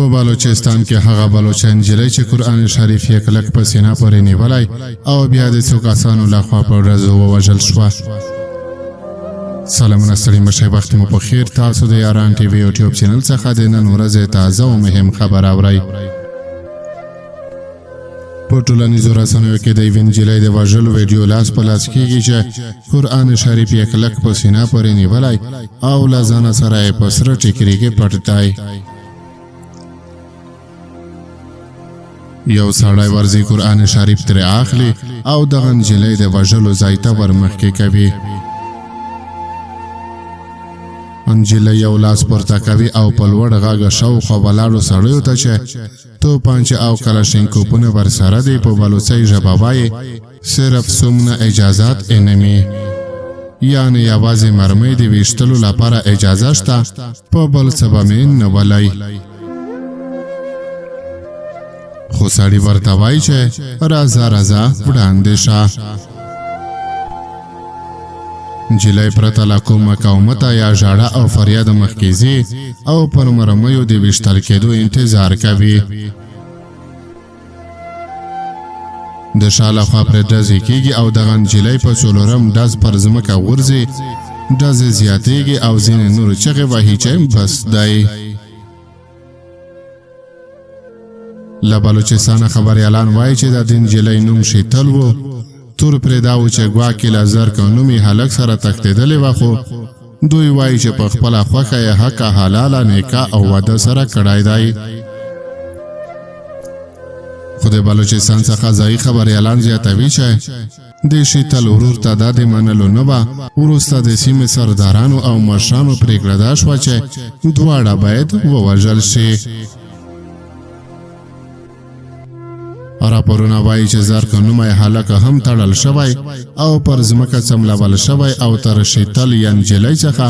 په بلوچستان کې هغه بلوچه نجلۍ چې قرآن شریف یې کلک په سینه پورې نیولی او بیا د څو کسانو لخوا په ډزو ووژل شوه. سلامونه، ستړي مشه، وخت مو په خیر. تاسو د یاران ټي وي یوټیوب چینل څخه د نن ورځې تازه او مهم خبر اورئ. په ټولنیزو رسنیو کې د یوې نجلۍ د وژلو ویډیو لاس په لاس کیږي چې قرآن شریف یې کلک په سینه پورې نیولی او له ځانه سره یې په سره ټیکري کې پټ دی. یو سړی ورځي، قرآن شریف ترې اخلي او دغه نجلۍ د وژلو ځای ته ورمخکې کوي. نجلۍ یو لاس پورته کوي او په لوړ غږ شاوخوا ولاړو سړیو ته چې توپانچه او کلاشینکوپونه ورسره دي په بلوڅۍ ژبه وایي، صرف څومره اجازات انمي، یعنې یوازې مرمۍ د ویشتلو لپاره اجازه شته، په بل څه به مې نه ولئ. خو سړي ورته وایي چې راځه راځه، وړاندې شه. نجلۍ پرته له کوم مقاومته یا ژړا او فریاد مخکې ځي او پر مرمیو د ویشتل کېدو انتظار کوي. د شا لخوا پرې ډزې کېږي او دغه نجلۍ په څلورم ډز پر ځمکه غورځي. ډزې زیاتېږي او ځینې نور چغې وهي چې بس دی. له بلوچستانه خبریالان وایي چې د دې نجلۍ نوم شیتل و. تور پرې دا و چې ګواکې له زرک نومي هلک سره تښتېدلې وه، خو دوی وایي چې په خپله خوښه یې حقه حلاله نکاح او واده سره کړی دی. خو د بلوچستان څخه ځایي خبریالان زیاتوي چې د شیتل ورور ته دا د منلو نه وه. وروسته د سیمې سردارانو او مشرانو پرېکړه دا شوه چې دواړه باید ووژل شي. راپورونه وایي چې زرک نومی هلک هم تړل شوی او پر ځمکه څملول شوی او تر شیتل یا نجلۍ څخه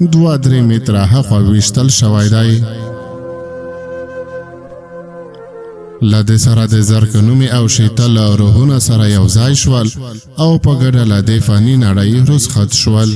2-3 متره هاخوا ویشتل شوی دی. له دې سره د زرک نومي او شیتل روحونه سره یو ځای شول او په ګډه له دې فاني نړۍ رخصت شول.